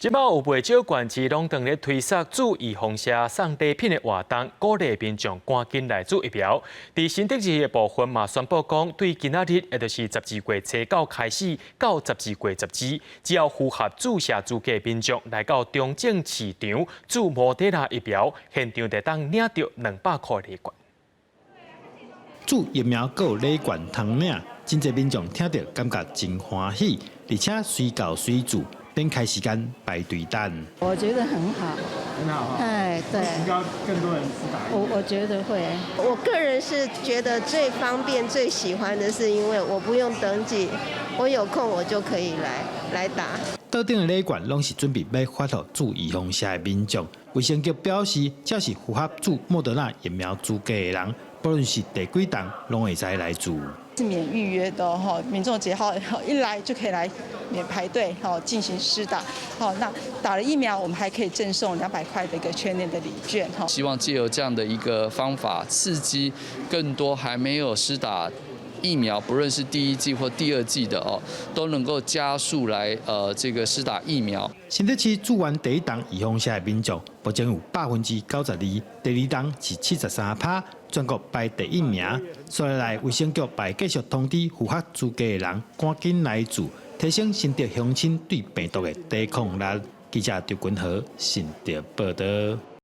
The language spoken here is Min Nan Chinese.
這擺有袂少縣市攏當咧推捒注預防射送禮品的活動，鼓勵民眾趕緊來注疫苗。佇新竹市的部分嘛宣布講，對今仔日，也就是12月初九開始到12月14，只要符合注射資格的民眾來到中正市場注莫德納疫苗，現場就當領著200箍禮券。注疫苗閣有禮券通領，真濟民眾聽著感覺真歡喜，而且隨到隨注，免開時間排隊等。我覺得很好，很好。哎，對，應該更多人施打。我覺得會。我個人是覺得最方便、最喜歡的是，因為我不用登記，我有空我就可以來打。桌頂的禮券攏是準備欲發予注預防射的民眾。衛生局表示，只要是符合注莫德納疫苗資格的人，不論是第幾針，攏會使來注。是免預約的哈，民眾只要一來就可以來免排隊哈進行施打。好，那打了疫苗，我們還可以贈送200塊的一個全聯的禮券哈。希望借由這樣的一個方法，刺激更多還沒有施打疫苗，不論是第一劑或第二劑的哦，都能夠加速來這個施打疫苗。新竹市注完第一針預防射的民眾，目前有92%，第二針是73%，全國排第一名。所以來衛生局會繼續通知符合資格的人，趕緊來注，提升新竹鄉親對病毒的抵抗力。記者張君和新竹報導。